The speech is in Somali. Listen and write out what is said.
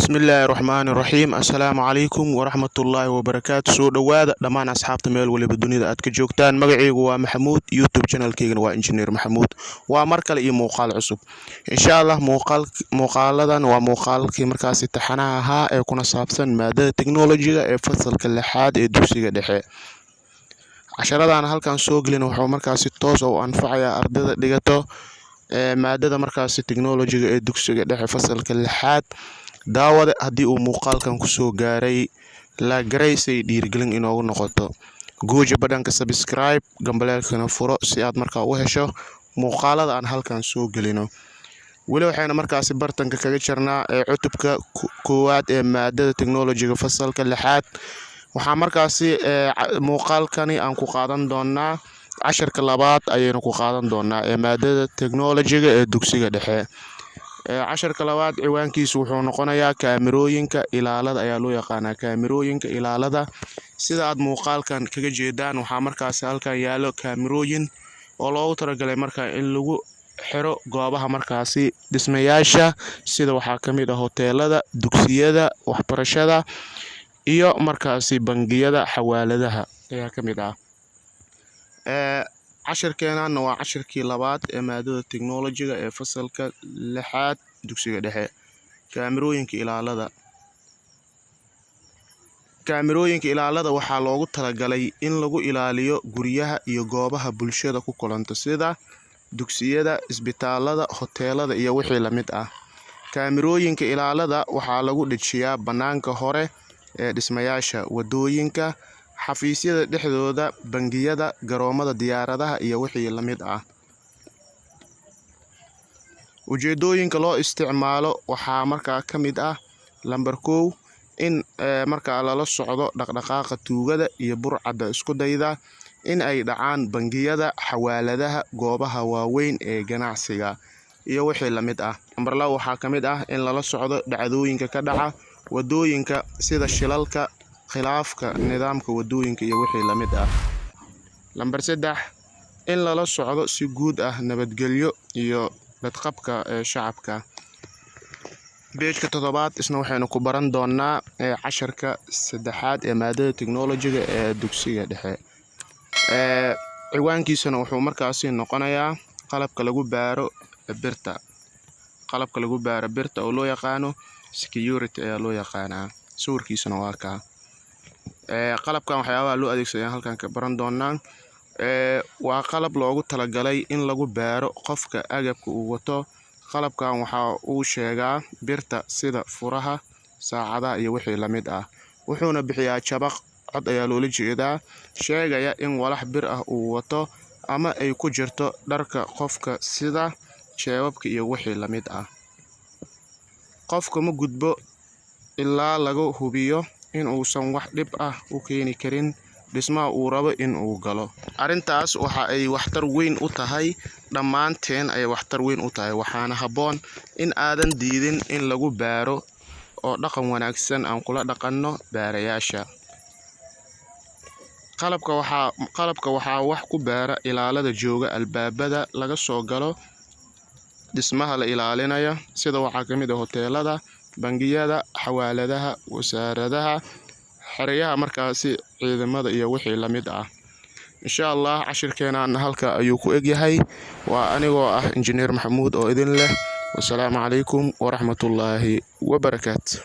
Bismillaahi raxmaani raxiim. Assalaamu calaykum waraxmatullaahi wabarakaatu. Soo dhowaada dhammaan asxaabta meel waliba dunida aad ka joogtaan. Magacaygu waa Maxamuud, YouTube channelkeygana waa Injineer Maxamuud. Waa mar kale iyo muuqaal cusub, insha Allah. Muuqaaladan waa muuqaalkii markaasi taxanaha ahaa ee kuna saabsan maadada technology-ga ee fasalka lixaad ee dugsiga dhexe. Casharadan halkan soo gelin wuxuu markaasi toos u anfacayaa ardayda dhigato ee maadada markaasi technology-ga ee dugsiga dhexe, fasalka lixaad. Daawade, haddii uu muuqaalkan kusoo gaaray, like garee si dhiirigelin inoogu noqoto. Guuja badhanka subscribe, gambaleelkana furo si aad markaa u hesho muuqaalada aan halkan soo gelino. Weli waxayna markaasi bartanka kaga jirnaa ee cutubka koowaad ee maadada technology-ga, fasalka lixaad. Waxaa markaasi muuqaalkani aan ku qaadan doonaa casharka labaad ayaynu ku qaadan doonaa ee maadada technology-ga ee dugsiga dhexe. Casharka labaad ciwaankiisu wuxuu noqonayaa kaamirooyinka ilaalada ayaa loo yaqaanaa, kaamirooyinka ilaalada. Sida aad muuqaalkan kaga jeedaan, waxaa markaasi halkan yaallo kaamirooyin oo loogu talagalay markaa in lagu xiro goobaha markaasi dhismayaasha, sida waxaa ka mid ah hoteelada, dugsiyada waxbarashada iyo markaasi bangiyada, xawaaladaha ayaa ka mid ah. Cashirkeenana waa cashirkii labaad ee maadada technology-ga ee fasalka lixaad, dugsiga dhexe. Kaamirooyinka ilaalada. Kaamirooyinka ilaalada waxaa loogu talagalay in lagu ilaaliyo guryaha iyo goobaha bulshada ku kulanto, sida dugsiyada, isbitaalada, hoteelada iyo wixii lamid ah. Kaamirooyinka ilaalada waxaa lagu dhejiyaa bannaanka hore ee dhismayaasha, wadooyinka, xafiisyada dhexdooda, bangiyada, garoomada diyaaradaha iyo wixii lamid ah. Ujeedooyinka loo isticmaalo waxaa markaa ka mid ah: lambar 1, in markaa lala socdo dhaqdhaqaaqa tuugada iyo burcadda isku dayda in ay dhacaan bangiyada, xawaaladaha, goobaha waaweyn ee ganacsiga iyo wixii lamid ah. Lambar 2, waxaa ka mid ah in lala socdo dhacdooyinka ka dhaca wadooyinka, sida shilalka, khilaafka nidaamka wadooyinka iyo wixii lamid ah. Lambar 3, in lala socdo si guud ah nabadgelyo iyo badqabka ee shacabka. Page-ka toddobaad isna waxaynu ku baran doonaa casharka saddexaad ee maadada technology-ga ee dugsiga dhexe. Ciwaankiisana wuxuu markaasi noqonayaa qalabka lagu baaro birta. Qalabka lagu baaro birta oo loo yaqaano security ayaa loo yaqaanaa. Sawirkiisana waa kaa. Qalabkan waxyaabaha loo adeegsado ayaan halkan ka baran doonaa. Waa qalab loogu talagalay in lagu baaro qofka agabka uu wato. Qalabkan waxa uu sheegaa birta, sida furaha, saacadaha iyo wixii lamid ah. Wuxuuna bixiyaa jabaq, cod ayaa loola jeedaa, sheegaya in walax bir ah uu wato ama ay ku jirto dharka qofka, sida jeebabka iyo wixii lamid ah. Qofka ma gudbo ilaa laga hubiyo in uusan wax dhib ah u keeni karin dhismaha uu rabo in uu galo. Arrintaas waxa ay waxtar weyn u tahay dhammaanteen ayay waxtar weyn u tahay. Waxaana habboon in aadan diidin in lagu baaro oo dhaqan wanaagsan aan kula dhaqanno baarayaasha. Qalabka waxaa wax ku baara ilaalada jooga albaabada laga soo galo dhismaha la ilaalinayo, sida waxaa ka mid ah hoteelada, bangiyada, xawaaladaha, wasaaradaha, xeryaha markaasi ciidamada iyo wixii lamid ah. Insha Allah, cashirkeenana halka ayuu ku egyahay. Waa anigoo ah Injineer Maxamuud oo idin leh wasalaamu calaykum waraxmatullaahi wabarakaatu.